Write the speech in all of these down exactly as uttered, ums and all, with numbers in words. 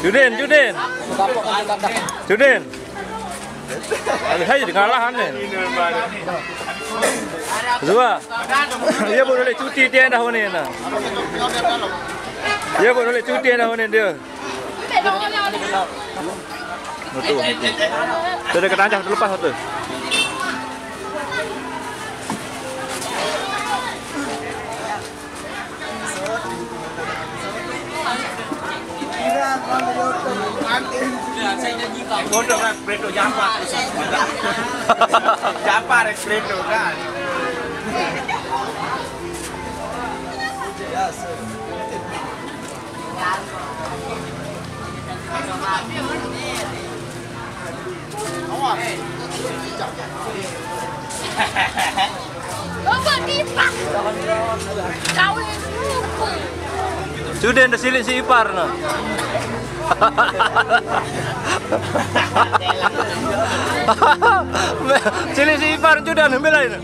Judin, Judin. Judin. Ada saya jadi ngalahan nih. Dua. Dia baru boleh cuti dia dah ni nah. Dia baru boleh cuti dah ni dia. Betul, betul. Sudah kena aja, lepas satu. Bodoh kan, Fredo Japa. Japa, Fredo kan. Bapak Dipa. Kau itu. Sudah ndak silik si ipar no. Silik si ipar sudah ambil lain.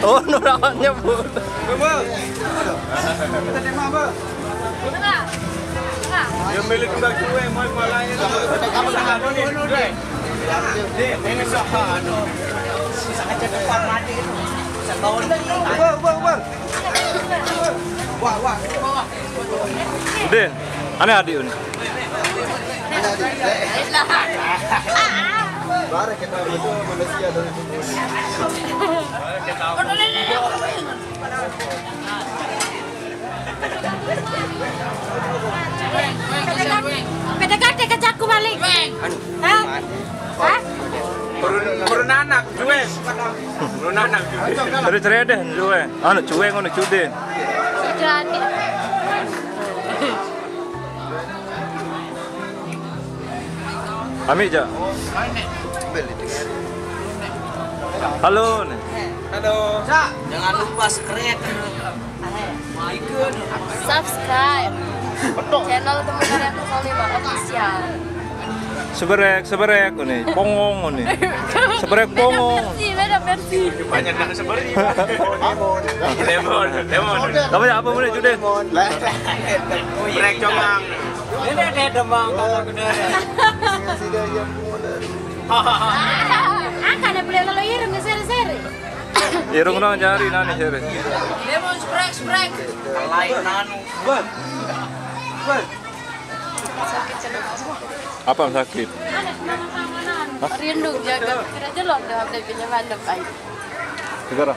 Oh, no, nyebut. Dia milik udah cuek, mau malahnya. Ini siapa? Aduh. Bisa aja depan mati itu. Setahun. Wah, wah, wah. Wah, wah. Udah, aneh adik ini. Aneh adik. Barang kita betul manusia dari kubur. P D K T ke Cakung balik. Hah? Hah? Turun, turun anak, cuek. Turun anak, cuek. Dari ceredeh, cuek. Anu, cuek, anu, cudin. Jadi. Ambil, Jak. Halo, nih. Halo. Jangan lupa subscribe. Subscribe. Channel Teman Karya Nol lima Official. Seberek, seberek, nih. Pongong, nih. Seberek pongong. Beda versi, beda versi. Banyak yang seperti. Lemon, lemon. Kamu apa boleh, Judin? Break, comang. Ini ada demang, kalau gede. Angka na pule lalo irung sere-sere. Irung no jari nani sere. Lemon sprek sprek. Lain nanu. Apa yang sakit? Hah? Rindu jaga kira jelon dah beli pinjaman depan. Segera.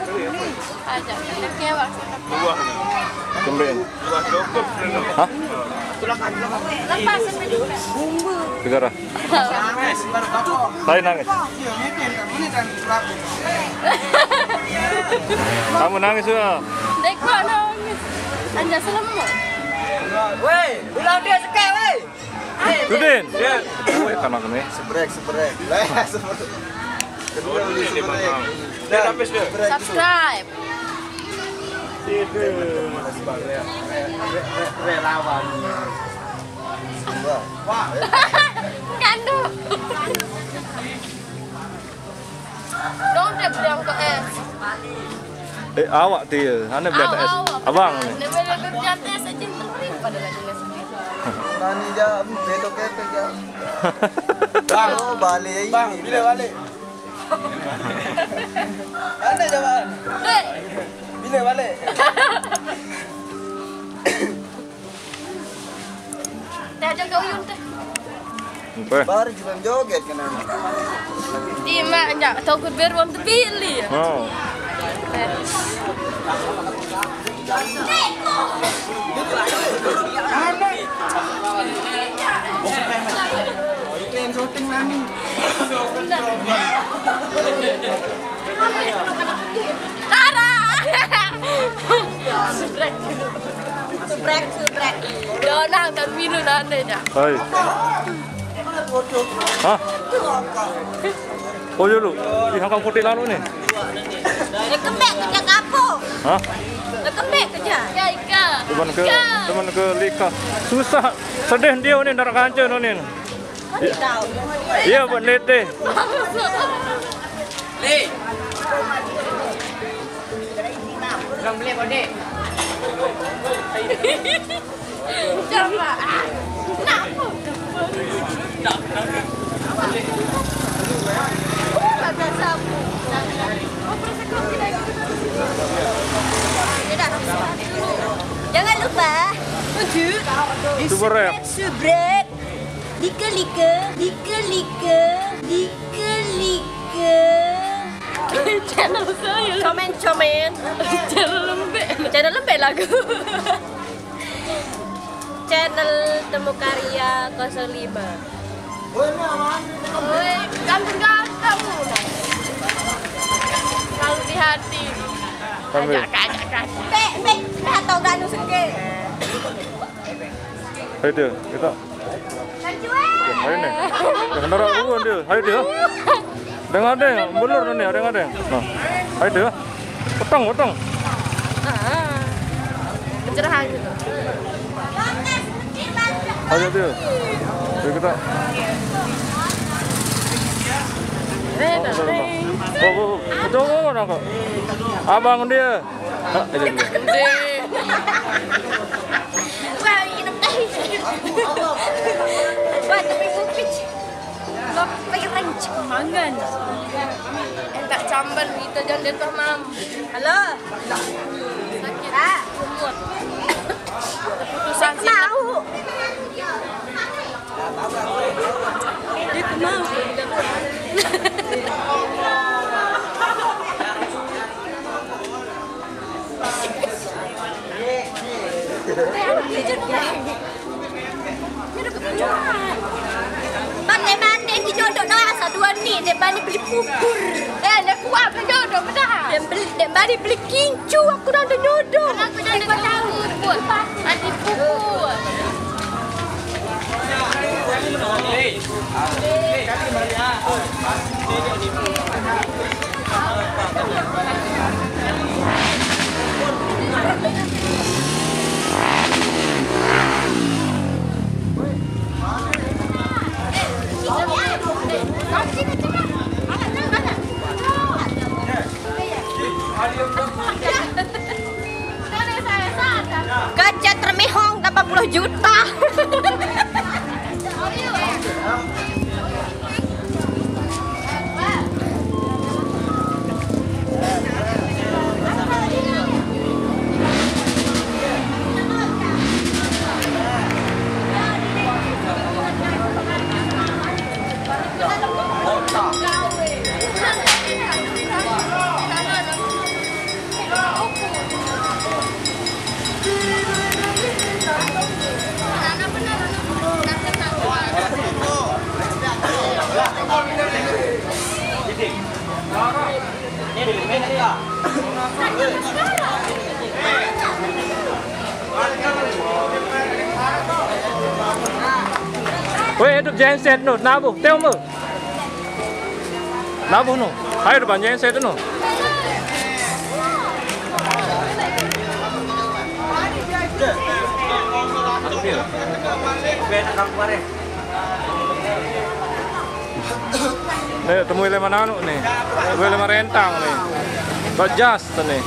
Aja, kecewa. Tumben. Hah? Lepas. Segera. Saya nangis. Kamu nangis juga. Dek kok nangis. Anja selemu. Woi, ulang dia sekali, woi. Judin. Ya. Woi, kan aku nih. Sebrek, sebrek. Lah, sebrek. Kedua beli sebrek. Dia habis dia. Subscribe. Itu. Re-, re-, re-, relawan. Wah. Kandung. Dong, dia bilang ke es. Eh, awak dia, ane berada es. Awak, awak. Abang. Dia boleh berada es aja, yang penting pada lagi nasi. Nani jam, betok kepek jam. Bang, oh, balik ini. Bang, bila balik? Ane jawab. Dek. Bila balik? Teh aja kau yun teh. Apa? Baru juga joget kenapa? Di mak, nyak, tau ku beruang tebili. Oh. Itu yang syuting nani. Tara. Subrek. Subrek, subrek. Donang dan Minu nande ja. Hai. Hah? Oh, iya lu. Ih, hangkang putih lalu nih. Lekembek kerja kapo? Hah? Lekembek kerja. Ya, Ika. Teman ke, teman ke Lika. Susah, sedih dia ni, ndak kanca ni. Iya, Pak Nete. Belum beli, Pak Dik. Coba. Kenapa? Jangan lupa untuk subscribe, subscribe, like, like, like, like. Channel saya. Komen, komen. Channel lembek. Channel lembek lagu. Channel Temu Karya kosong lima. Woi, ganteng-ganteng. Selalu di hati. Sambil. Ajak, ajak, ajak. Pek, pek, pek atau gak nu sengke. Ayo dia, kita. Ayo nih. Yang bener aku dia. Ayo dia. Ada yang ada yang belur nih, ada yang ada yang. Nah. Ayo dia. Potong, potong. Pencerahan gitu. Ayo dia. Ayo kita. Oh, oh, oh. Itu, oh, oh, nangkep. Abang dia. Ah, ini dia. Wah, ini teh. Wah, tapi bukit. Lo pengen mangan. Entak camban kita jangan dentah, Mam. Halo. Sakit. Ah. Lumut. Keputusan sih. Mau. Dia kenal. Bate-bate ki jodoh doang satuan ni, dia balik beli pupur. Eh, dia kuat ke jodoh bedah. Dia beli, dia balik beli kincu, aku dah ada jodoh. Aku dah ada pupur. Ada pupur. Kaca termehong delapan puluh juta. Weh, hidup genset nu, nabuh, teu meuh. Nabuh nu. Ayo depan genset nu. Nih, temui lima nanu nih. Temui lima rentang nih. Kok jas tuh nih.